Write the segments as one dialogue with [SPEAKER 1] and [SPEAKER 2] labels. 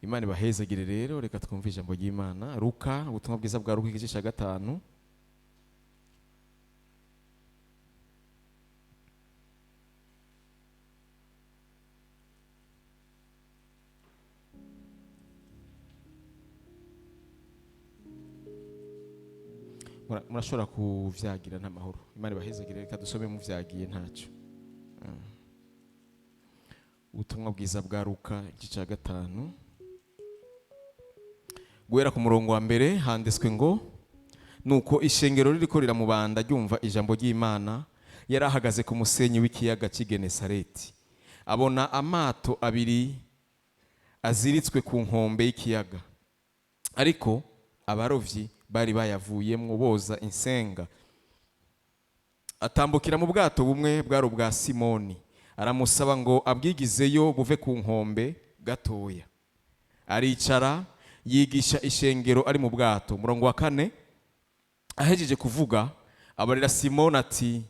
[SPEAKER 1] Imana ibahezagire. Rero reka twumve ijambo ry'Imana. Luka, ubutumwa bwiza bwa Luka, igice cya 5. Murashobora kuvyagira nta mahoro. Imana ibahezagire. Reka dusome muvyagiye ntacyo. Ubutumwa bwiza bwa Luka igice cya 5 guhera ku murongo wa 1, handitswe ngo: nuko ishengero ririko riramubanda ryumva ijambo ry'Imana, yari ahagaze ku musenyi w'ikiyaga cy'i Genesareti, abona amato abiri aziritswe ku nkombe y'ikiyaga, ariko abarovyi bari bayavuyemwo boza insenga. Atambukira mu bwato bumwe bwari ubwa Simoni, aramusaba ngo abwigizeyo buve ku nkombe gatoya. Aricara yigisha ishengero ari mu bwato. Umurongo wa 4, ahejeje kuvuga abarira Simoni ati: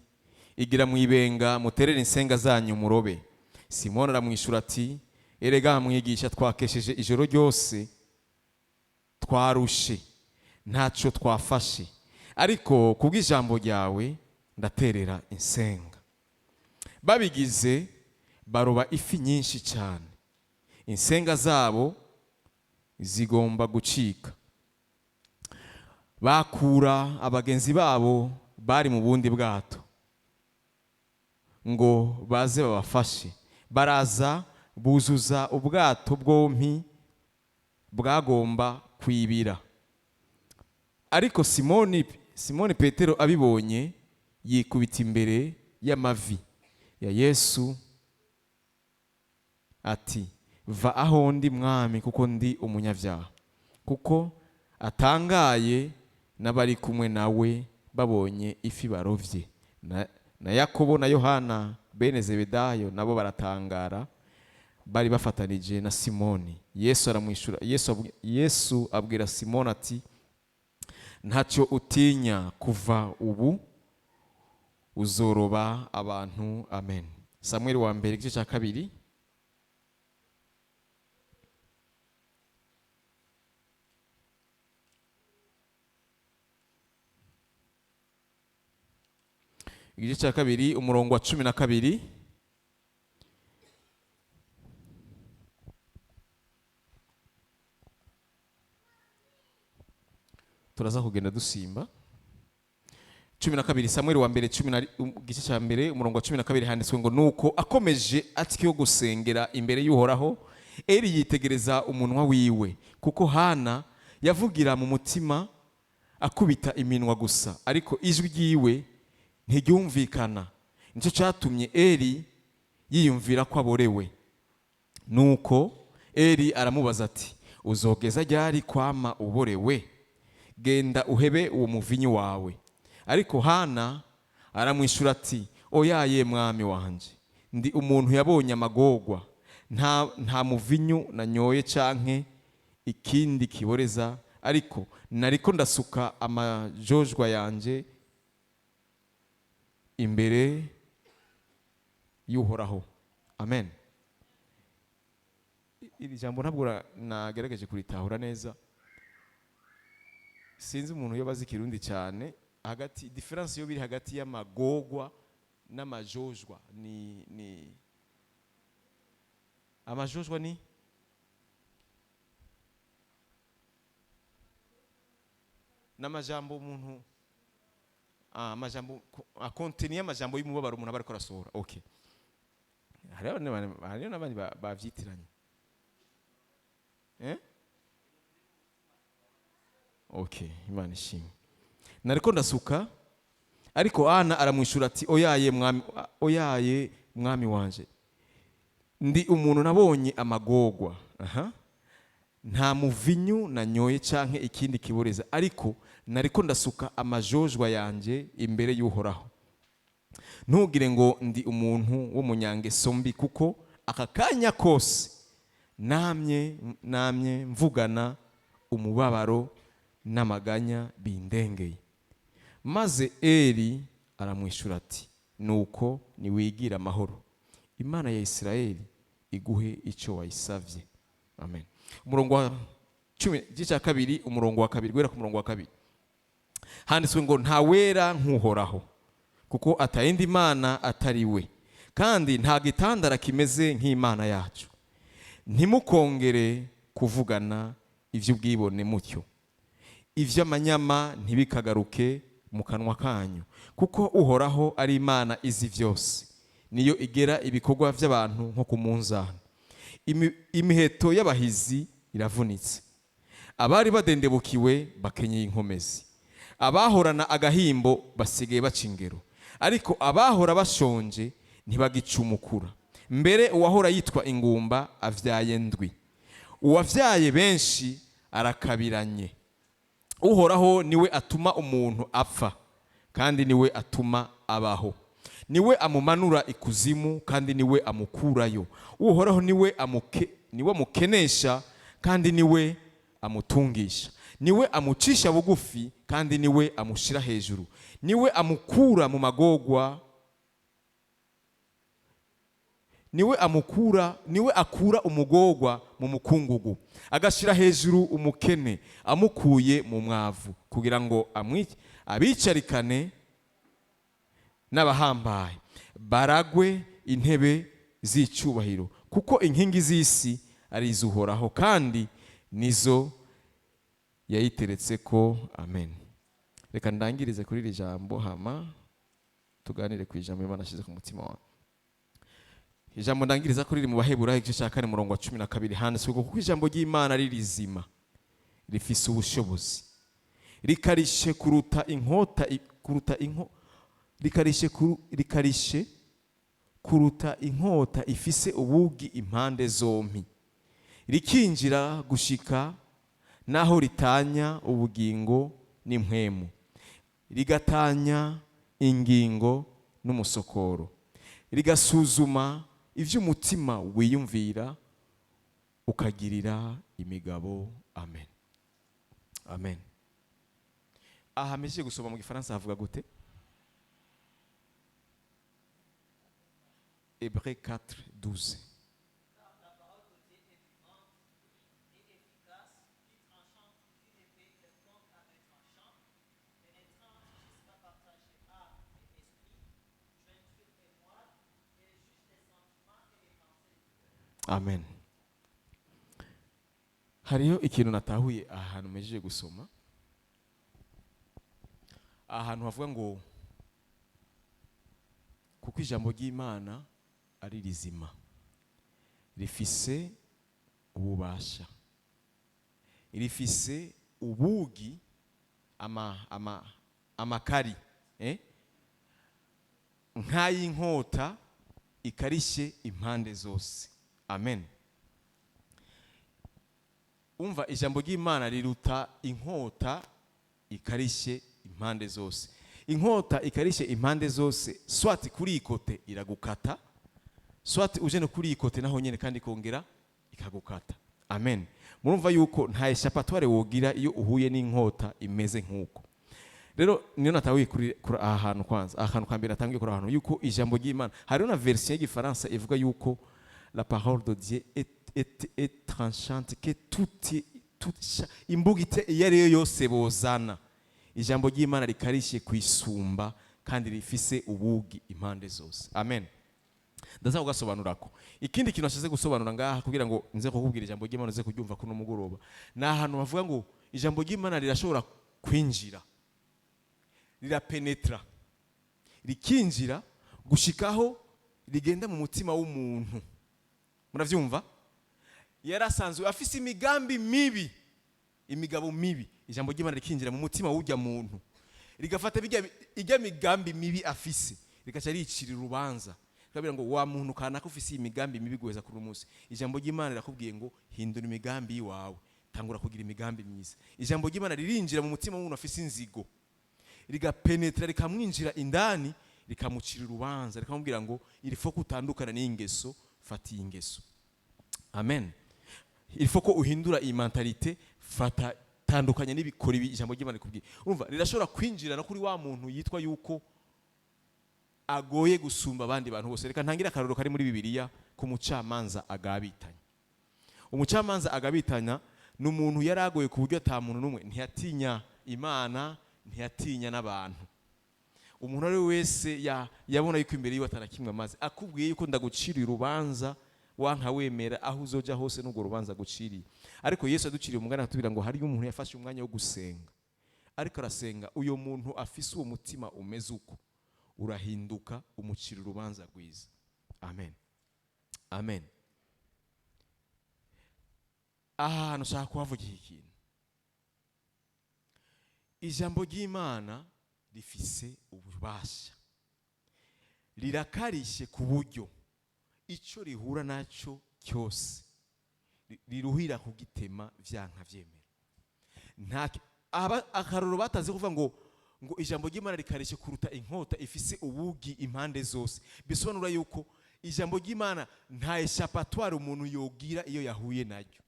[SPEAKER 1] igira mu ibenga muterere insenga zanyu murobe. Simoni aramwishura ati: erega mwigisha, twakesheje ijoro ryose, twarushe, ntacyo twafashe, ariko kubw'ijambo ryawe ndaterera insenga. Babigize baroba ifi nyinshi cyane, insenga zabo zigomba gucika. Bakura abagenzi babo bari mu bundi bwato ngo baze babafashe. Baraza buzuza ubwato bwompi, bwagomba kwibira. Ariko Simoni Petero abibonye yikubita imbere y'amavi ya Yesu ati: va aho ndi mwami, kuko ndi umunyabyaha. Kuko atangaye n'abari kumwe nawe babonye ifi barovye. Na Yakobo na Yohana bene Zebedayo nabo baratangara, bari bafatanije na Simoni. Yesu aramwishura, Yesu abwira Simoni ati: ntacyo utinya, kuva ubu uzoroba abantu. Amen. Samuel wa mbere igice cya 2. Igice cya 2 umurongo wa 12. Turaza kugenda dusimba. 12, Samuel wa mbere igice cya 1 umurongo wa 12, handitswe ngo: nuko akomeje atyo gusengera imbere y'Uhoraho, Eli yitegereza umunwa wiwe, kuko Hana yavugira mu mutima akubita iminwa gusa, ariko ijwi ryiwe ntiryumvikana. Nicyo cyatumye Eli yiyumvira ko aborewe. Nuko Eli aramubaza ati: uzogeza ryari kwama uborewe? Genda uhebe uwo muvinyu wawe. Ariko Hana aramwishura ati: oya ye mwami wanje, ndi umuntu yabonye amagorwa, nta muvinyu nanyoye canke ikindi kiboreza, ariko nariko ndasuka amajojwa yanje imbere y'Uhoraho. Amen. Iri jambo ntabwo nagerageje kuritahura neza, sinzi umuntu yo bazi Kirundi cyane. Hagati difference yo biri hagati y'amagogwa n'amajojwa ni amajojwa ni n'amajambo umuntu amajambo akonteni y'amajambo y'umubabaro umuntu aba ariko arasohora. Okay, hariho n'abandi bavyitiranye. Okay, Imana ishimwe. Nariko ndasuka. Ariko Ana aramwishura ati: oyaye mwami, oyaye mwami wanje, ndi umuntu nabonye amagorwa, aha, nta muvinyu nanyoye canke ikindi kiboreza, ariko nariko ndasuka amajojwa yanje imbere y'Uhoraho. Ntugire ngo ndi umuntu w'umunyangeso mbi, kuko aka kanya kose namye mvugana umubabaro n'amaganya bindengeye. Maze Eli aramwishura ati: nuko niwigira amahoro, Imana ya Isirayeli iguhe icyo wayisavye. Amen. Umurongo wa 10, igice cya kabiri, umurongo wa kabiri, guhera ku murongo wa kabiri, handitswe ngo: "Nta wera nk'Uhoraho, kuko atayindi mana atari we, kandi nta gitandara kimeze nk'Imana yacu. Ntimukongere kuvugana iby'ubwibone mutyo, iby'amanyama ntibikagaruke mu kanwa kanyu, kuko Uhoraho ari Imana izi byose, niyo igera ibikorwa by'abantu nko ku munzani. Imiheto y'abahizi iravunitse, abari badendebukiwe bakenyeye inkomezi, abahorana agahimbo basigaye baca ingero, ariko abahora bashonje ntibagicumukura. Mbere uwahora yitwa ingumba avyaye ndwi, uwavyaye benshi arakabiranye. Uhoraho niwe atuma umuntu apfa, kandi niwe atuma abaho, niwe amumanura ikuzimu, kandi niwe amukurayo. Uhoraho niwe amukenesha, kandi niwe amutungisha, niwe amucisha bugufi, kandi niwe amushira hejuru, niwe amukura mu magogwa, niwe amukura, niwe akura umugogwa mu mukungugu, agashira hejuru umukene amukuye mu mwavu, kugira ngo abicarikane n'abahambaye, baragwe intebe z'icyubahiro, kuko inkingi z'isi ari iz'Uhoraho, kandi nizo yayiteretse ko." Amen. Reka ndangirize kuri iri jambo, hama tuganire ku ijambo Imana ashyize ku mutima wawe. Ijambo ndangiriza kuri riri mu Baheburayo, igice cya 4, umurongo wa 12. Handitswe ngo: "Kuko ijambo ry'Imana ari rizima, rifise ubushobozi, rikarishe kuruta inkota kuruta inko rikarishe rikarishe kuruta inkota ifise ubugi impande zompi, rikinjira gushika naho ritanya ubugingo n'impwemu, rigatanya ingingo n'umusokoro, rigasuzuma iby'umutima wiyumvira, ukagirira imigabo." Amen, amen. Aha mpejeje gusoma mu Gifaransa havuga gute? Hébreux 4, 12.
[SPEAKER 2] Car la parole de Dieu est vivante et efficace, plus tranchante qu'une épée quelconque à deux tranchants, pénétrante jusqu'à partager âme et esprit, jointure et moelle, et juge les sentiments et les pensées du cœur.
[SPEAKER 1] Amen. Hariyo ikintu natahuye ahantu mpejeje gusoma, ahantu havuga ngo kuko ijambo ry'Imana ari rizima, rifise ububasha, rifise ubugi amakari nk'ay'inkota ikarishye impande zose. Amen. Umva, ijambo ry'Imana riruta inkota ikarishye impande zose. Inkota ikarishye impande zose, soit kuri iyi côté iragukata, soit uje no kuri iyi côté naho nyene kandi ikongera ikagukata. Amen. Murumva yuko nta échappatoire wogira iyo uhuye n'inkota imeze nk'uko. Rero niyo natahuye kuri aha hantu. Kwanza aha hantu kambere natangiye kuri aha hantu yuko ijambo ry'Imana, hariho na version y'Igifaransa ivuga yuko la parole de Dieu est tranchante que toute imbugite iyo ari yo yose bozana, ijambo ry'Imana rikarishe kwisumba kandi rifise ubugi impande zose. Amen. Ndaza kugasobanura ko ikindi kintu nashize gusobanura ngaha kugira ngo nze kukubwira ijambo ry'Imana uze kuryumva kuno mugoroba, ni ahantu bavuga ngo ijambo ry'Imana rirashobora kwinjira, rirapenetra, rikinjira gushikaho rigenda mu mutima w'umuntu. Muravyumva? Yari asanzwe afise imigambi mibi, imigabo mibi, ijambo ry'Imana rikinjira mu mutima w'ujya muntu, rigafata ijya migambi mibi afise, rigaca ricira urubanza, rikabwira ngo: "Wa muntu kanaka ufise iyi migambi mibi guheza kuri uyu munsi, ijambo ry'Imana rirakubwiye ngo hindura imigambi yiwawe, tangura kugira imigambi myiza." Ijambo ry'Imana ririnjira mu mutima w'umuntu afise inzigo, rigapenetra, rikamwinjira indani, rikamucira urubanza, rikamubwira ngo il faut ko utandukana n'iyi ngeso, fata iyi ngeso. Amen. Il faut ko uhindura iyi mentalité, fata, tandukanya n'ibikora ibi. Ijambo ry'Imana rikubwiye, urumva, rirashobora kwinjira no kuri wa muntu yitwa yuko agoye gusumba abandi bantu bose. Reka ntangire akarorero kari muri Bibiliya ku mucamanza agabitanye. Umucamanza agabitanya ni umuntu yari agoye ku buryo ata muntu n'umwe, ntiyatinya Imana, ntiyatinya n'abantu. Umuntu ari we wese yabona yuko imbere yiwe atarakimwe amazi. Akubwiye yuko ndaguciriye urubanza, wanka wemera, aho uzoja hose n'urwo rubanza aguciriye. Ariko Yesu yaduciriye umugani atubwira ngo hariyo umuntu yafashe umwanya wo gusenga, ariko arasenga. Uyo muntu afise uwo mutima umeze uko, urahinduka umucira urubanza rwiza. Amen, amen. Aha hantu ushaka kuhavugira ikintu. Ijambo ry'Imana rifise ububasha, rirakarishe ku buryo icyo rihura nacyo cyose riruhira kugitema vyanka vyemera. Nta akarorero batazi kuvuga ngo ijambo ry'Imana rikarishe kuruta inkota ifise ubugi impande zose. Bisobanura yuko ijambo ry'Imana nta échappatoire umuntu yogira iyo yahuye naryo,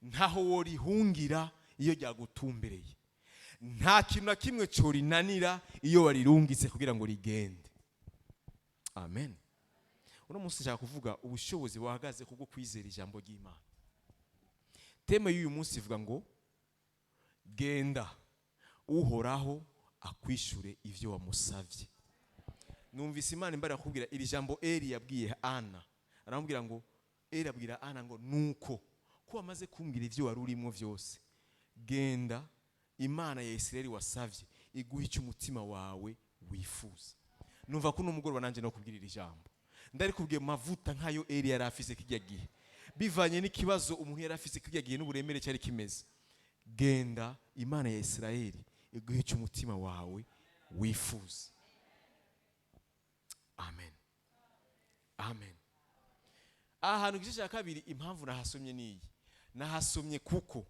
[SPEAKER 1] ntaho worihungira iyo ryagutumbereye, nta kintu na kimwe cyorinanira iyo warirungitse kugira ngo rigende. Amen. Uno munsi nshaka kuvuga ubushobozi buhagaze kubwo kwizera ijambo ry'Imana. Thème y'uyu munsi ivuga ngo genda, Uhoraho akwishure ivyo wamusavye. Numvise Imana imbara kubwira iri jambo Eli yabwiye Ana, aramubwira ngo, Eli abwira Ana ngo nuko ko wamaze kumbwira ivyo wari urimo vyose, genda, Imana ya Isirayeli wasavye iguhe icyo umutima wawe wifuza. Numva ko n'umugoroba nanjye no kubwira iri jambo ndarikubwiye mu mavuta nk'ayo Eli yari afise kijya gihe, bivanye n'ikibazo umuntu yari afise kijya gihe n'uburemere cyari kimeze. Genda, Imana ya Isirayeli iguhe icyo umutima wawe wifuza. Amen, amen. Aha hantu igice cya kabiri, impamvu nahasomye niyi, nahasomye kuko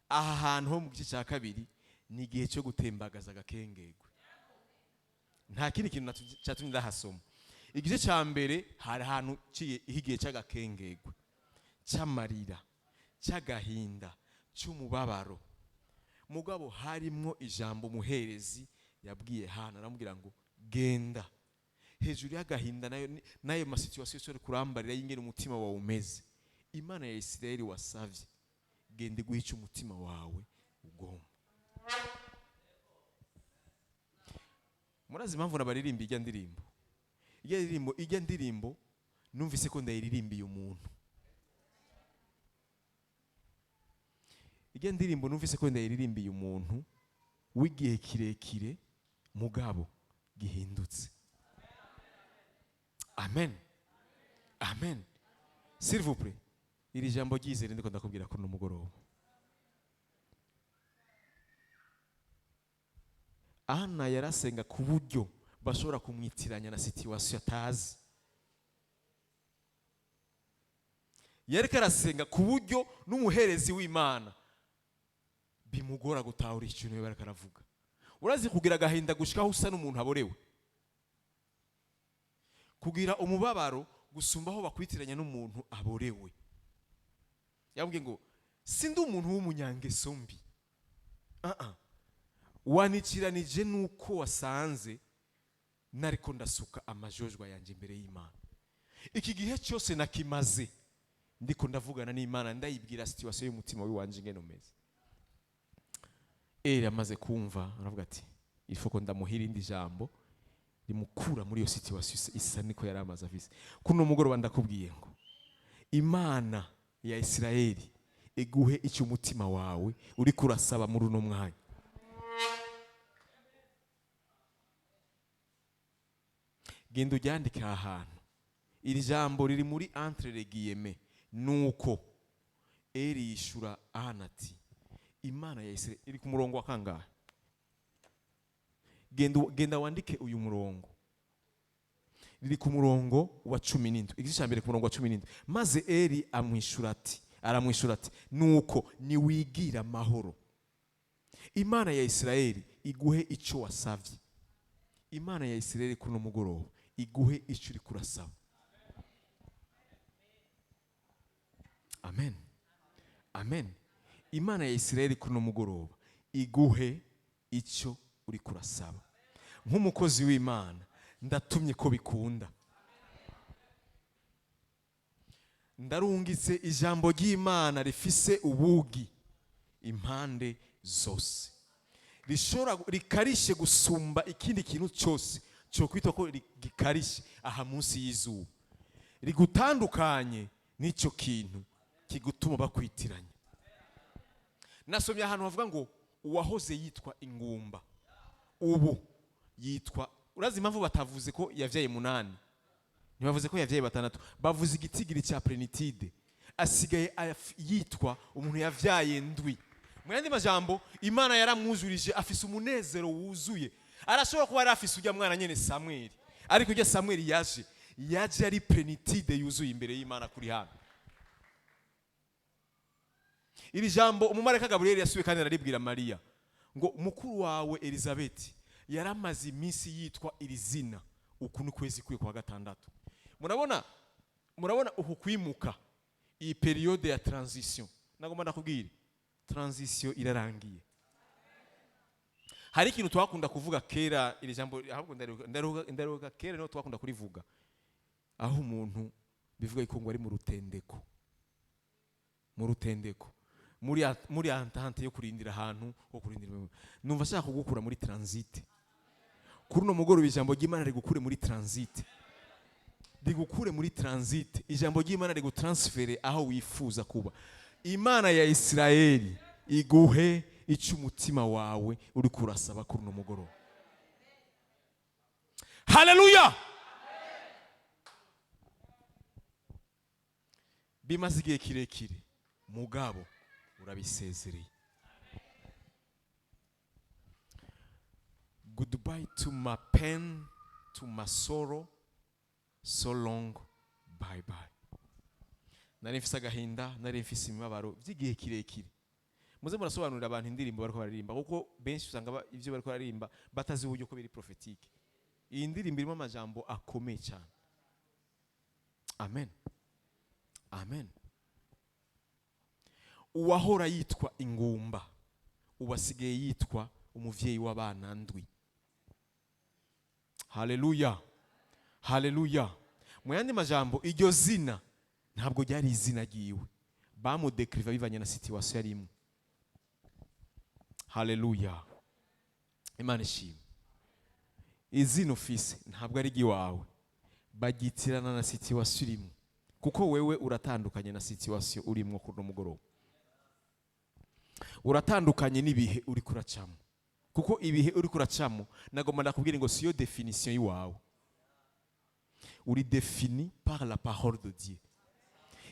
[SPEAKER 1] aha hantu ho mu gice cya kabiri ni igihe cyo gutembagaza agakengegwe. Nta kindi kintu cyatumye ndahasoma. Igice cya mbere hari ahantu ciye igihe cy'agakengegwe, cy'amarira, cy'agahinda, cy'umubabaro. Mugabo harimwo ijambo umuherezi yabwiye Hana, aramubwira ngo genda, hejuru y'agahinda nayo n'ayo ma situations yose uri kurambarira y'ingene umutima wawe umeze, Imana ya Isirayeli wasavye, genda iguhe icyo umutima wawe ugomba. Murazi impamvu nabaririmba ijya ndirimbo? Ijya ndirimbo numvise ko ndayiririmbiye umuntu. Ijya ndirimbo numvise ko ndayiririmbiye umuntu w'igihe kirekire, mugabo gihindutse. Amen, amen. S'il vous plaît, iri jambo ryizere ndiko ndakubwira kuri uno mugoroba. Ana yarasenga ku buryo bashobora kumwitiranya na situation atazi. Yariko arasenga ku buryo n'umuherezi w'Imana bimugora gutahura ikintu yariko aravuga. Urazi kugira agahinda gushikaho usa n'umuntu aborewe, kugira umubabaro gusumba aho bakwitiranya n'umuntu aborewe. Yabwiye ngo sindi umuntu w'umunyangeso mbi, wanikiranije nuko wasanze nariko ndasuka amajojwa yanjye imbere y'Imana. Iki gihe cyose nakimaze ndiko ndavugana n'Imana, ndayibwira situation y'umutima wiwanje ingene umeze. Eli amaze kumva aravuga ati il faut ko ndamuhira indi jambo rimukura muri iyo situation isa niko yari amaze afise. Kuno mugoroba ndakubwiye ngo Imana ya Isirayeli iguhe icyo umutima wawe uri kurasaba muri uno mwanya. Genda uryandike aha hantu. Iri jambo riri muri entre guillemets. Nuko Eli yishura Ana ati Imana ya Isirayeli. Iri ku murongo wa kangahe? Genda wandike uyu murongo. Riri ku murongo wa 17. Igice cya mbere ku murongo wa 17. Maze Eli aramwishura ati nuko niwigira amahoro, Imana ya Isirayeli iguhe icyo wasavye. Imana ya Isirayeli kuno mugoroba iguhe icyo uri kurasaba. Amen, amen. Imana ya Isirayeli kuno mugoroba iguhe icyo uri kurasaba. Nk'umukozi w'Imana ndatumye ko bikunda. Ndarungitse ijambo ry'Imana rifise ubugi impande zose, rishobora rikarishe gusumba ikindi kintu cyose cyo kwitwa ko gikarishe aha munsi y'izuba, rigutandukanye n'icyo kintu kigutuma bakwitiranya. Nasomye ahantu havuga ngo uwahoze yitwa ingumba ubu yitwa. Urazi impamvu batavuze ko yavyaye munani? Ntibavuze ko yavyaye batandatu, bavuze igitigiri cya plénitude. Asigaye yitwa umuntu yavyaye ndwi. Mu yandi majambo, Imana yaramwuzurije, afise umunezero wuzuye. Arashobora kuba yari afise ujya mwana nyene Samweli, ariko ujya Samweli yaje ari plénitude yuzuye imbere y'Imana. Kuri hano iri jambo umumarayika Gaburiyeli yasubiye kandi araribwira Mariya ngo mukuru wawe Elizabeth yaramaze iminsi yitwa iri zina, uku ni kwezi kwiye kwa gatandatu. Murabona uku kwimuka, iyi période ya transition. Nagomba ndakubwire, transition irarangiye. Hari ikintu twakunda kuvuga kera, iri jambo ahubwo ndaruhuka kera niho twakunda kurivuga, aho umuntu bivuga yuko ngo ari mu rutendeko, mu rutendeko, muri attente yo kurindira ahantu ho kurindira. Numva ashaka kugukura muri transit kuri uno mugoroba. Ijambo ry'Imana rigukure muri transit, rigukure muri transit. Ijambo ry'Imana rigutransfere aho wifuza kuba. Imana ya Isirayeli iguhe icyo umutima wawe uri kurasaba kuri uno mugoroba. Haleluya! Bimaze igihe kirekire, mugabo urabisezereye. Goodbye to my pain, to my sorrow, so long, bye bye. Nari mfise agahinda, nari mfise imibabaro by'igihe kirekire. Muze murasobanurira abantu indirimbo bariko baririmba, kuko benshi usanga ivyo bariko baririmba batazi uburyo ko biri prophétique. Iyi ndirimbo irimo amajambo akomeye cyane. Amen, amen. Uwahora yitwa ingumba ubu asigaye yitwa umuvyeyi w'abana ndwi. Haleluya, haleluya! Mu yandi majambo, iryo zina ntabwo ryari izina ryiwe, bamudekiriva bivanye na situation yarimo. Haleluya, Imana ishimwe! Izina ufise ntabwo ari iry'iwawe, bagitirana na situation urimo, kuko wewe uratandukanye na situation urimo. Kuri uno mugoroba uratandukanye n'ibihe uri kuracamo, kuko ibihe uri kuracamo, nagomba ndakubwira ngo siyo définition y'iwawe. Uri défini par la parole de Dieu.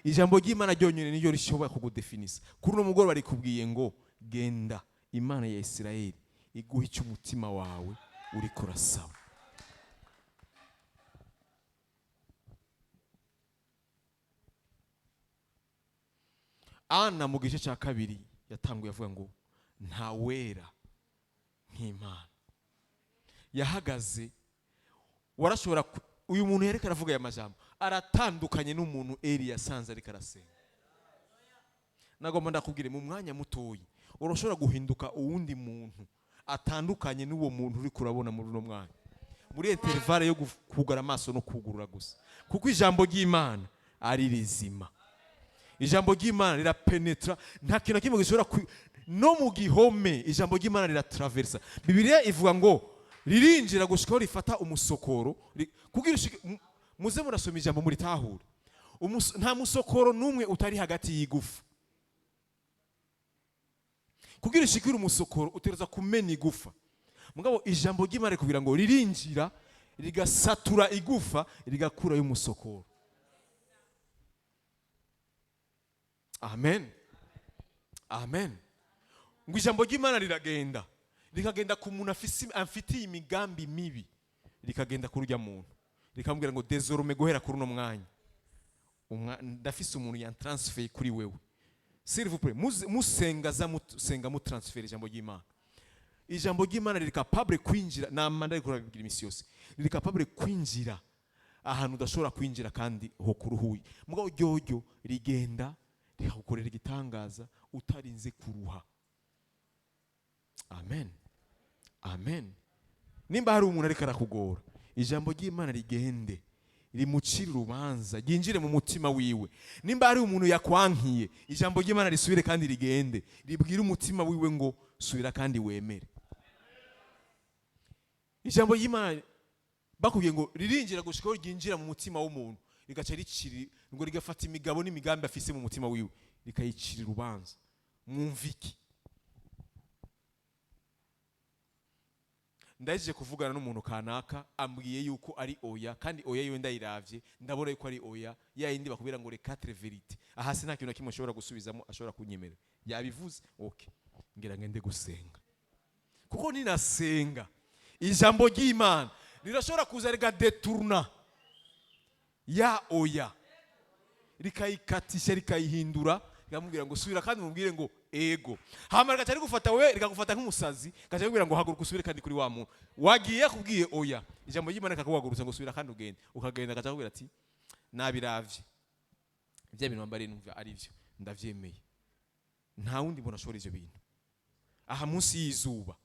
[SPEAKER 1] Ijambo ry'Imana ryonyine niryo rishobora kugudefinisa. Kuri uno mugoroba rikubwiye ngo genda, Imana ya Isirayeli iguha icyo umutima wawe uri kurasaba. Ana mu gice cya kabiri yatanguye avuga ngo ntawera nk'Imana. Yahagaze warashobora uyu muntu yariko aravuga aya majambo aratandukanye n'umuntu Eli yasanze ariko arasenga. Nagomba ndakubwire, mu mwanya mutoyi urashobora guhinduka uwundi muntu atandukanye n'uwo muntu uri kurabona muri uno mwanya, muri intervalle yo kugara amaso no kugurura gusa, kuko ijambo ry'Imana ari rizima. Ijambo ry'Imana rirapenetra, nta kintu na kimwe gishobora no mu gihome ijambo ry'Imana riratraversa. Bibiliya ivuga ngo ririnjira gushikaho rifata umusokoro kugira muze murasoma ijambo muritahure. Nta musokoro n'umwe utari hagati y'igufa. Kugira ushikire umusokoro utegerezwa kumena igufa. Mugabo ijambo ry'Imana rikubwira ngo ririnjira rigasatura igufa, rigakurayo umusokoro. Amen, amen. Ngo ijambo ry'Imana riragenda, rikagenda ku muntu afitiye imigambi mibi, rikagenda kuri urya muntu rikamubwira ngo désormais, guhera kuri uno mwanya, ndafise umuntu yantransfeye kuri wewe. S'il vous plaît, musenga za musenga mutransfera ijambo ry'Imana. Ijambo ry'Imana riri capable kwinjira, nama ndari kurabibwira imisi yose, riri capable kwinjira ahantu udashobora kwinjira kandi ho kuruhuye. Mugabo ryoryo rigenda rikagukorera igitangaza utarinze kuruha. Amen, amen. Nimba hari umuntu ariko arakugora, ijambo ry'Imana rigende. Rimucire urubanza, ryinjire mu mutima wiwe. Nimba hari umuntu yakwankiye, ijambo ry'Imana risubire kandi rigende ribwire umutima wiwe ngo subira kandi wemere. Ijambo ry'Imana bakubwiye ngo ririnjira gushika aho ryinjira mu mutima w'umuntu, rigaca riciri ngo rigafata imigabo n'imigambi afise mu mutima wiwe, rikayicira urubanza. Mwumva iki? Ndaje kuvugana n'umuntu kanaka, ambwiye yuko ari oya, kandi oya yiwe ndayiravye ndabona yuko ari oya ya yindi bakubwira ngo les quatre vérités. Aha si nta kintu na kimwe ashobora gusubizamo, ashobora kunyemera yabivuze. Okay, ngira ngende gusenga, kuko ninasenga ijambo ry'Imana rirashobora kuza rigadeturna ya oya, rikayikatisha, rikayihindura, rikamubwira ngo subira kandi mubwire ngo ego. Hama rigaca rigufata wewe, rikagufata nk'umusazi, rigaca rikubwira ngo haguruka usubire kandi kuri wa muntu wagiye yakubwiye oya. Ijambo ry'Imana rikakuhagurutsa ngo subira kandi ugende, ukagenda, agaca akubwira ati nabiravye bya bintu wambariye, numva ari byo, ndavyemeye. Nta wundi muntu ashobora ivyo bintu aha munsi y'izuba.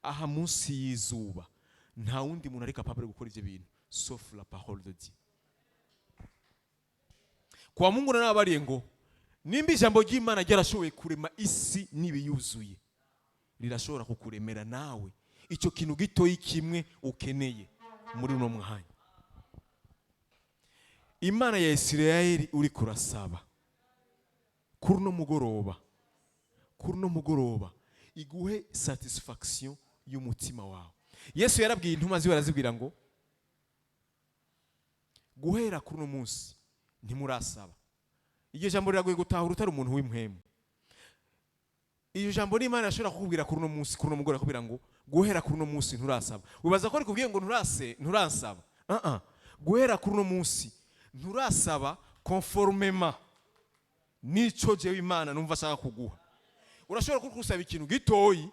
[SPEAKER 1] Aha munsi y'izuba nta wundi muntu ari capable gukora ivyo bintu sauf la parole de Dieu. Kwa Mungu narabariye ngo nimba ijambo ry'Imana ryarashoboye kurema isi n'ibiyuzuye, rirashobora kukuremera nawe icyo kintu gitoyi kimwe ukeneye muri uno mwanya. Imana ya Isirayeli uri kurasaba kuri uno mugoroba, kuri uno mugoroba iguhe satisfaction y'umutima wawe. Yesu yarabwiye intumwa ziwe, arazibwira ngo guhera kuri uno munsi ntimurasaba. Iryo jambo riragoye gutahura utari umuntu w'impwemu. Iryo jambo n'Imana yashobora kukubwira kuri uno munsi, kuri uno mugoroba, akubwira ngo guhera kuri uno munsi nturasaba. Wibaza ko rikubwiye ngo nturase, nturansaba? Uh -uh. Guhera kuri uno munsi nturasaba conformément nico jewe Imana numva ashaka kuguha. Urashobora kukusaba ikintu gitoyi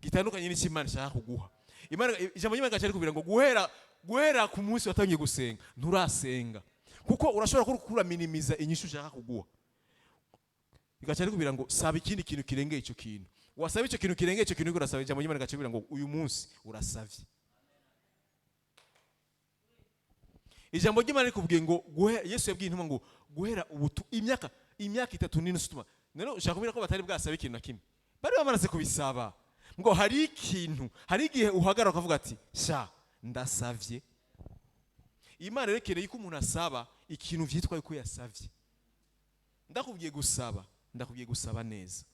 [SPEAKER 1] gitandukanye n'icyo Imana ishaka kuguha. Imana, ijambo ry'Imana gaca rikubwira ngo guhera ku munsi watangiye gusenga nturasenga, kuko urashobora kuba minimiza inyishu ushaka kuguha. Igaca rikubwira ngo saba ikindi kintu kirengeye icyo kintu. Wasaba icyo kintu kirengeye icyo kintu uriko urasaba, ijambo ry'Imana gaca rikubwira ngo uyu munsi urasavye. Ijambo ry'Imana rikubwiye ngo Yesu yabwiye intumwa ngo guhera ubu imyaka 3 n'inusu tuma. Rero ushaka kubwira ko batari bwasabe ikintu na kimwe, bari bamaze kubisaba. Ngo hari ikintu, hari igihe uhagarara ukavuga ati sha ndasavye. Imana irekereye ko umuntu asaba ikintu vyitwa yuko yasavye. Ndakubwiye gusaba, ndakubwiye gusaba neza.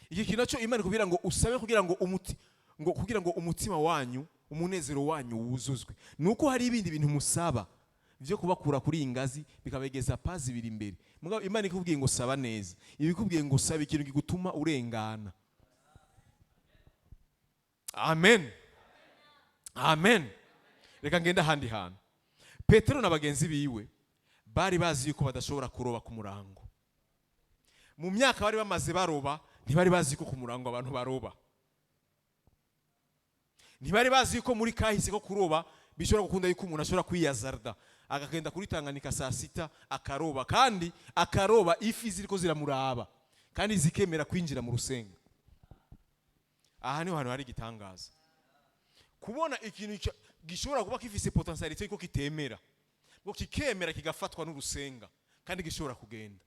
[SPEAKER 1] Iki kintu naco Imana ikubwira ngo usabe kugira ngo umuti, ngo kugira ngo umutima wanyu, umunezero wanyu wuzuzwe. Nuko hari ibindi bintu musaba vyo kubakura kuri iyi ngazi bikabegeza pazi ibiri imbere. Mugabo Imana ikubwiye ngo saba neza, ibikubwiye ngo saba ikintu gituma urengana. Amen. Amen. Reka ngenda ahandi hantu. Petero na bagenzi biwe bari bazi yuko badashobora kuroba ku murango. Mu myaka bari bamaze baroba, ntibari bazi yuko ku murango abantu baroba. Ntibari bazi yuko muri kahise ko kuroba bishobora gukunda yuko umuntu ashobora kwiyazarda akagenda kuri Tanganyika saa sita akaroba, kandi akaroba ifi ziriko ziramuraba kandi zikemera kwinjira mu rusenga. Aha niho hantu hari igitangaza. Kubona ikintu gishobora kuba gifise potentialité yuko kitemera, ngo kikemera kigafatwa n'urusenga kandi gishobora kugenda.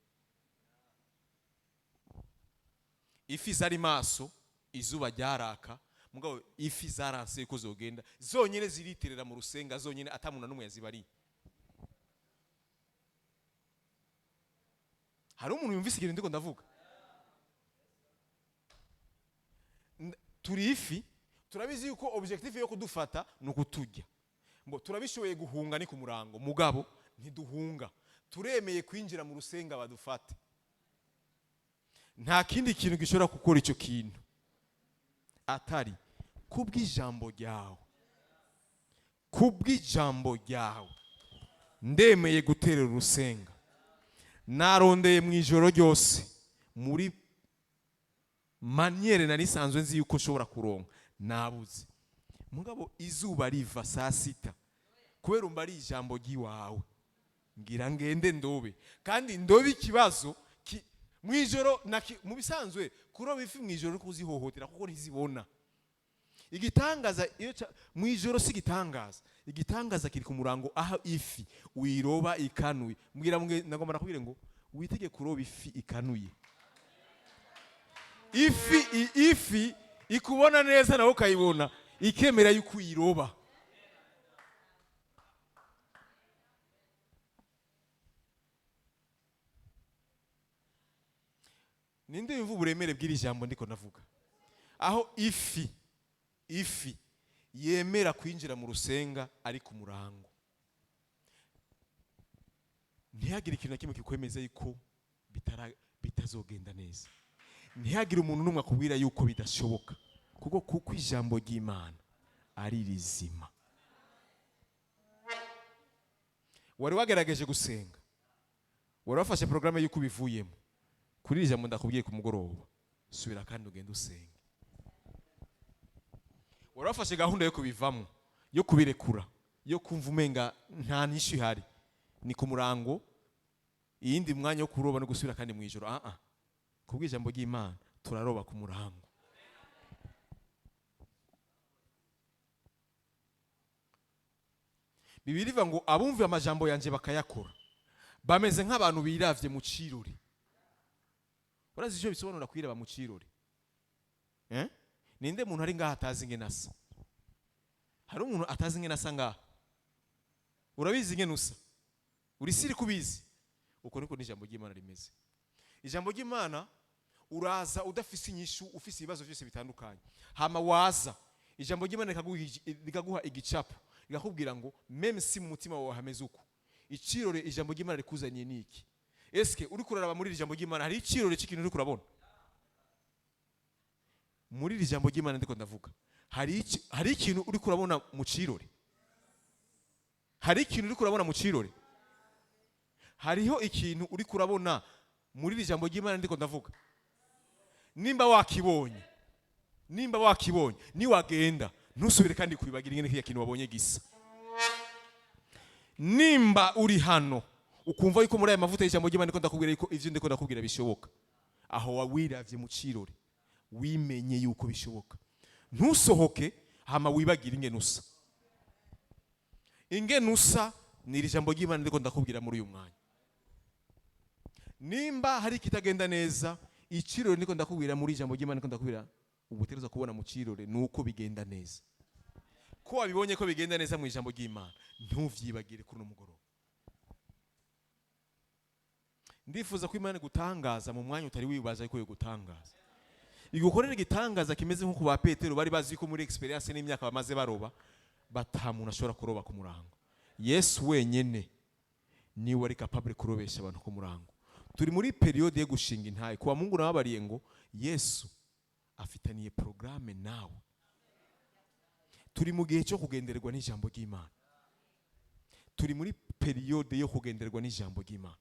[SPEAKER 1] Ifi zari maso, izuba ryaraka, mugabo ifi zaranse yuko zogenda zonyene, ziriterera mu rusenga zonyene, ata muntu n'umwe yazibariye. Hari umuntu yumvise ikintu ndiko ndavuga? Turi ifi, turabizi yuko objectif yo kudufata ni ukuturya. Ngo turabishoboye guhunga ni ku murango, mugabo ntiduhunga, turemeye kwinjira mu rusenga badufate. Nta kindi kintu gishobora gukora icyo kintu atari kubw'ijambo ryawe. Kubw'ijambo ryawe ndemeye guterera urusenga. Narondeye mu ijoro ryose muri maniere nari nsanzwe nzi yuko nshobora kuronka, nabuze. Mugabo izuba riva saa sita, kubera umva ari ijambo ry'iwawe, ngira ngende ndobe, kandi ndobe ikibazo mu ijoro. Mu bisanzwe kuroba ifi mu ijoro kuzihohotera kuko ntizibona. Igitangaza iyo mu ijoro si igitangaza, igitangaza kiri ku murango, aho ifi uyiroba ikanuye. Mbwira mwe, nagomba nakubwire ngo witege kuroba ifi ikanuye, ifi ifi ikubona neza nawe ukayibona, ikemera yuko uyiroba. Ninde yumva uburemere bw'iri jambo ndiko navuga, aho ifi yemera kwinjira mu rusenga ari ku murango? Ntihagire ikintu na kimwe kikwemeza yuko bitazogenda neza. Ntihagire umuntu n'umwe akubwira yuko bidashoboka, kuko ijambo ry'Imana ari rizima. Wari wagerageje gusenga, wari wafashe porogaramu y'uko ubivuyemo, kuri iri jambo ndakubwiye ku mugoroba, subira kandi ugende usenge. Wari wafashe gahunda yo kubivamo, yo kubirekura, yo kumva umenga nta nyishu ihari, ni ku murango, iyindi mwanya wo kuroba no gusubira kandi mu ijoro. Ah ah, kubw'ijambo ry'Imana turaroba ku murango. Bibiliya ivuga ngo abumva amajambo yanje bakayakora bameze nk'abantu biravye mu cirori. Urazi icyo bisobanura kwiraba mu cirori? Ninde muntu ari ngaha atazi ingene asa? Hari umuntu atazi ingene asa ngaha? Urabizi ingene usa? Uri siri kubizi? Uko niko n'ijambo ry'Imana rimeze. Ijambo ry'Imana uraza udafise inyishu, ufise ibibazo byose bitandukanye, hama waza ijambo ry'Imana rikaguha igicapo, rikakubwira ngo même si mu mutima wawe hameze uko, icirore ijambo ry'Imana rikuzaniye ni iki? Eske uri kuraraba muri iri jambo ry'Imana hari icirore cy'ikintu uri kurabona? Muri iri jambo ry'Imana ndiko ndavuga, hari ikintu uri kurabona mu cirore? Hari ikintu uri kurabona mu cirore? Hariho ikintu uri kurabona muri iri jambo ry'Imana ndiko ndavuga? Nimba wakibonye, niwagenda ntusubire kandi kwibagira ingene kiriya kintu wabonye gisa. Nimba uri hano ukumva yuko muri aya mavuta y'ijambo ry'Imana ndiko ndakubwira yuko ivyo ndiko ndakubwira bishoboka, aho wawiravye mu cirore wimenye yuko bishoboka, ntusohoke hama wibagire ingene usa. Ingene usa ni iri jambo ry'Imana ndiko ndakubwira muri uyu mwanya. Nimba hari ikitagenda neza, icirore ndiko ndakubwira muri ijambo ry'Imana ndiko ndakubwira ubutegerezwa kubona mu cirore nuko bigenda neza. Ko wabibonye ko bigenda neza mu ijambo ry'Imana, ntuvyibagire kuri uno mugoroba. Ndifuza ko Imana igutangaza mu mwanya utari wibaza yuko yogutangaza. Igukorera igitangaza kimeze nko ku ba Petero bari bazi ko muri experience n'imyaka bamaze baroba, bata muntu ashobora kuroba ku murango. Yesu wenyene niwe ari capable kurobesha abantu ku murango. Turi muri periode yo gushinga intahe. Kuwa Mungu nababariye ngo Yesu afitaniye programme nawe. Turi mu gihe cyo kugendererwa n'ijambo ry'Imana. Turi muri periode yo kugendererwa n'ijambo ry'Imana,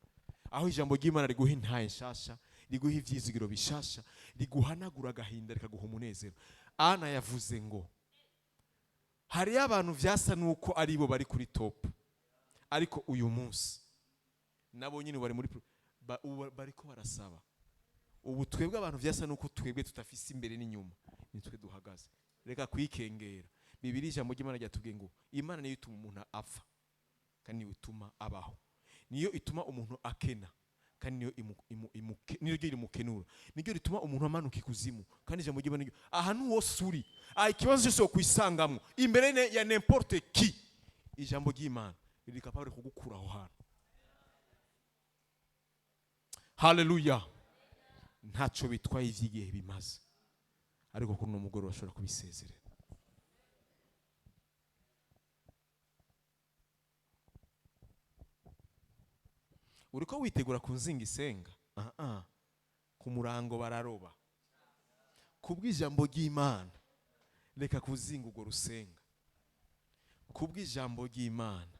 [SPEAKER 1] aho ijambo ry'Imana riguha intahe nshasha, riguha ivyizigiro bishasha, riguhanagura agahinda, rikaguha umunezero. Ana yavuze ngo hariyo abantu vyasa nuko aribo bari kuri top, ariko uyu munsi nabo nyine bari muri ubu bariko barasaba. Ubu twebwe abantu vyasa nuko twebwe tutafise imbere n'inyuma, nitwe duhagaze. Reka kwikengera. Bibiliya ijambo ry'Imana ryatubwiye ngo Imana niyo ituma umuntu apfa kandi niyo ituma abaho, niyo ituma umuntu akena kandi niyo niyo ryo rimukenura, niryo rituma umuntu amanuka ikuzimu. Kandi ijambo ry'Imana niryo ahantu hose uri, ikibazo cyose wokwisangamwo imbere ya n'importe qui, ijambo ry'Imana riri capable kugukura aho hantu. Haleluya. Ntaco bitwaye ivy'igihe bimaze, ariko kuri uno mugoroba bashobora kubisezerera. Uriko witegura kunzinga isenga? Ah ah. Ku murango bararoba. Kubw'ijambo ry'Imana reka kuzinga urwo rusenga. Kubw'ijambo ry'Imana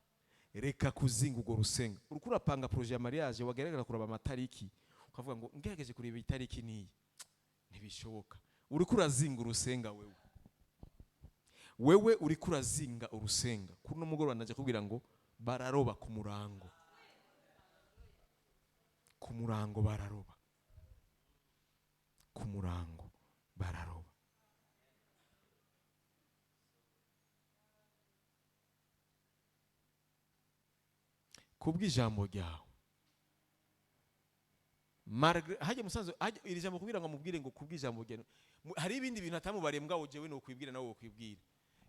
[SPEAKER 1] reka kuzinga urwo rusenga. Uriko urapanga projet ya mariage, wagerageza kuraba amatariki ukavuga ngo ngerageje kureba itariki niyi, ntibishoboka. Uriko urazinga urusenga wewe. Wewe uriko urazinga urusenga. Kuri uno mugoroba ndaje kubwira ngo bararoba ku murango. Ku murango bararoba. Ku murango bararoba. Kubw'ijambo ryawe. Malgré hajya musanze hajya iri jambo kugira ngo amubwire ngo kubw'ijambo ryawe, hari ibindi bintu atamubariye, mugabo jewe no kwibwira nawe wokwibwira.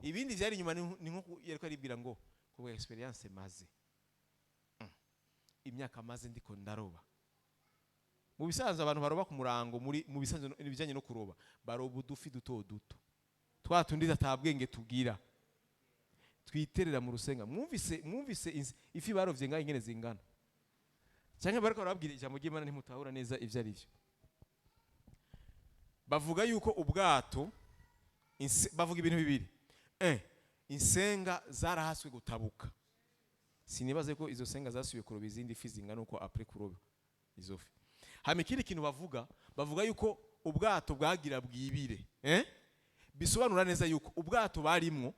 [SPEAKER 1] Ibindi byari inyuma ni nko yariko aribwira ngo kubwa expérience maze imyaka maze ndiko ndaroba. Mu bisanzwe abantu baroba ku murango, muri mu bisanzwe ibijyanye no kuroba, baroba udufi duto duto, twa tundi atabwenge tugira, twiterera mu rusenga. Mwumvise ifi barovye ngaho ingene zingana? Cyangwa bariko barababwira ijambo ry'Imana ntimutahura neza ivyo ari byo. Bavuga yuko ubwato bavuga ibintu bibiri: insenga zarahaswe gutabuka. Sinibaze ko izo senga zasubiye kuroba izindi fi zingana uko après kuroba izo fi. Hama ikindi kintu bavuga yuko ubwato bwagira bwibire, Bisobanura neza yuko ubwato barimwo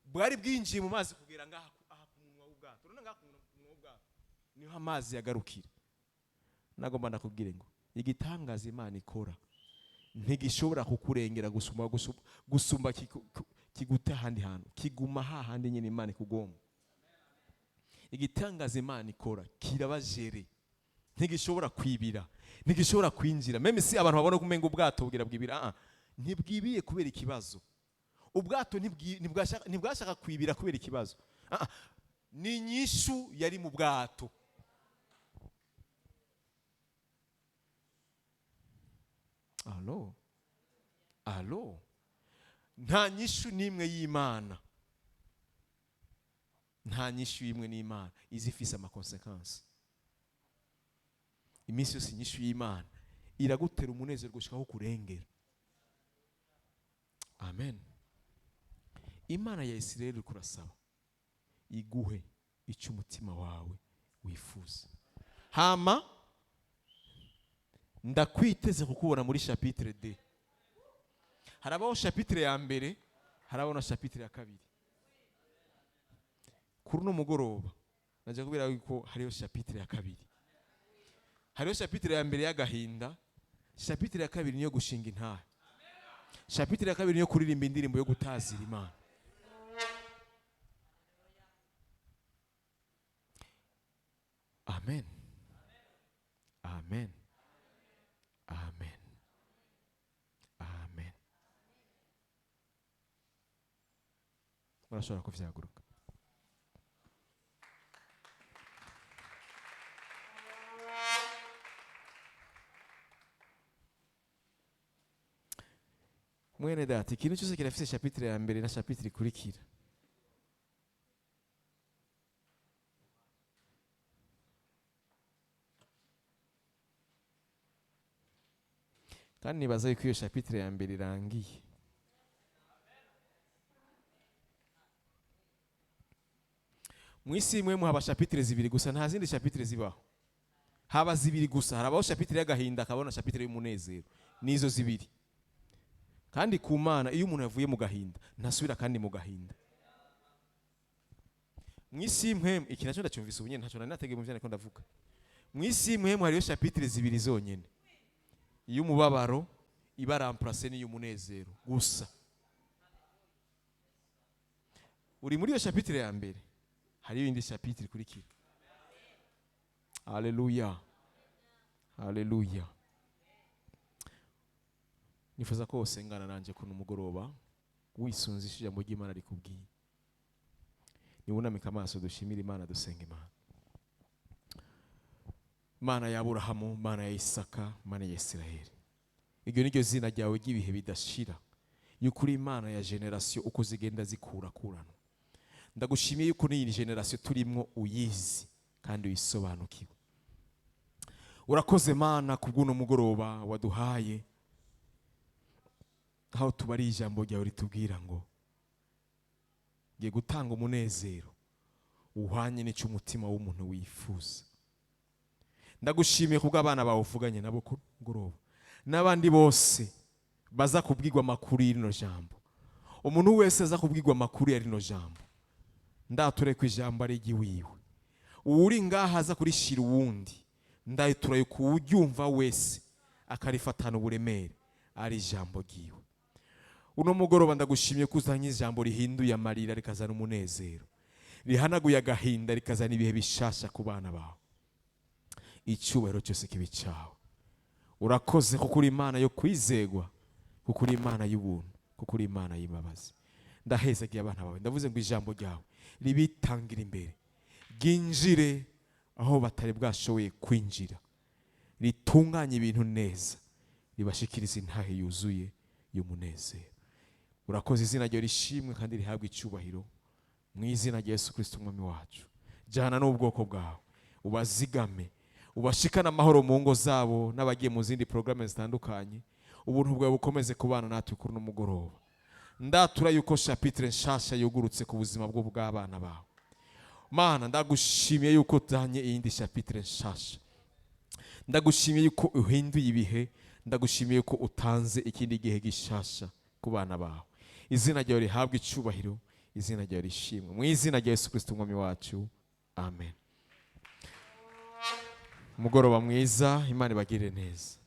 [SPEAKER 1] bwari bwinjiye mu mazi kugera ngaha aha ku munwa w'ubwato. Urabona ngaha ku munwa w'ubwato niho amazi yagarukira. Nagomba ndakubwire ngo igitangaza Imana ikora ntigishobora kukurengera gusumba kiguta ahandi hantu, kiguma hahandi nyine Imana ikugomba. Igitangaza Imana ikora kirabajere, ntigishobora kwibira, ntigishobora kwinjira. Même si abantu babona ko umenga ubwato bugira bwibira, ah, ntibwibiye kubera ikibazo. Ubwato ntibwashaka kwibira kubera ikibazo. Ah, ah, ni inyishu yari mu bwato. Allô, allô? Nta nyishu n'imwe y'Imana, nta nyishu y'imwe n'Imana iza ifise ama conséquences. Iminsi yose inyishu y'Imana iragutera umunezero gushikaho kurengera. Amen. Imana ya Isirayeli iri kurasaba iguhe icyo umutima wawe wifuza. Hama ndakwiteze kukubona muri chapitre deux. Harabaho chapitre ya mbere, harabaho na chapitre ya kabiri. Kuri uno mugoroba najya kubwira yuko hariho chapitre ya kabiri. Hariho chapitre ya mbere y'agahinda, chapitre ya kabiri niyo gushinga intahe, chapitre ya kabiri niyo kuririmba indirimbo yo gutazira Imana. Amen, amen, amen, amen. Murashobora kuvyaguruka. Mwene data, ikintu cyose kirafise chapitre ya mbere na chapitre ikurikira. Kandi nibaza yuko iyo chapitre ya mbere irangiye. Mu isi imwe muhaba chapitre zibiri gusa, nta zindi chapitre zibaho, haba zibiri gusa. Harabaho chapitre y'agahinda, hakabona chapitre y'umunezero, nizo zibiri. Kandi ku Mana, iyo umuntu yavuye mu gahinda ntasubira kandi mu gahinda. Mu isi imwe, iki nacyo ndacyumvise ubu nyene, ntacyo nari nategeye mu byo nariko ndavuga. Mu isi imwe hariyo chapitre zibiri zonyene: iy'umubabaro iba remplacé n'iy'umunezero gusa. Uri muri iyo chapitre ya mbere, hariyo indi chapitre ikurikira. Haleluya, haleluya! Nifuza ko wosengana nanjye kuno mugoroba wisunze ijambo ry'Imana rikubwiye. Niwunamike amaso, dushimire Imana, dusenga Imana. Mana ya Aburahamu, Mana ya Isaka, Mana ya Isiraheli, iryo ni ryo zina ryawe ry'ibihe bidashira, yuko uri Imana ya génération uko zigenda zikurakuranwa. Ndagushimiye yuko n'iyi génération turimwo uyizi kandi uyisobanukiwe. Urakoze Mana kubw'uno mugoroba waduhaye, aho tubari ijambo ryawe ritubwira ngo ngiye gutanga umunezero uhwanye n'icyo umutima w'umuntu wifuza. Ndagushimiye kubwo abana bawe uvuganye nabo ku mugoroba, n'abandi bose baza kubwirwa amakuru y'rino jambo. Umuntu wese aza kubwirwa amakuru ya rino jambo, ndature ko ijambo ari iry'iwiwe. Uwuri ngaha aza kurishira uwundi, ndayitura kuwuryumva wese akarifatana uburemere ari ijambo ryiwe. Uno mugoroba ndagushimiye ko uzanye ijambo rihinduye amarira rikazana umunezero. Rihanaguye agahinda, rikazana ibihe bishasha ku bana bawe. Icyubahiro cyose kibe cyawe. Urakoze kuko uri Imana yo kwizegwa, kuko uri Imana y'ubuntu, kuko uri Imana y'imbabazi. Ndahezagiye abana bawe, ndavuze ngo ijambo ryawe ribitangira imbere, ryinjire aho batari bwashoboye kwinjira, ritunganye ibintu neza, ribashikirize intahe yuzuye y'umunezero. Urakoze, izina ryawe rishimwe kandi rihabwe icyubahiro, mu izina rya Yesu Kirisito Umwami wacu. Jyana n'ubwoko bwawe, ubazigame, ubashikane amahoro mu ngo zabo n'abagiye mu zindi porogaramu zitandukanye. Ubuntu bwawe bukomeze kubana natwe kuri uno mugoroba. Ndatura yuko chapitre nshasha yugurutse ku buzima bwo bw'abana bawe. Mana, ndagushimiye yuko utanye iyindi chapitre nshasha. Ndagushimiye yuko uhinduye ibihe. Ndagushimiye yuko utanze ikindi gihe gishasha ku bana bawe. Izina ryawe rihabwe icyubahiro, izina ryawe rishimwe, mu izina rya Yesu Kirisito Umwami wacu, amen. Umugoroba mwiza, Imana ibagirire neza.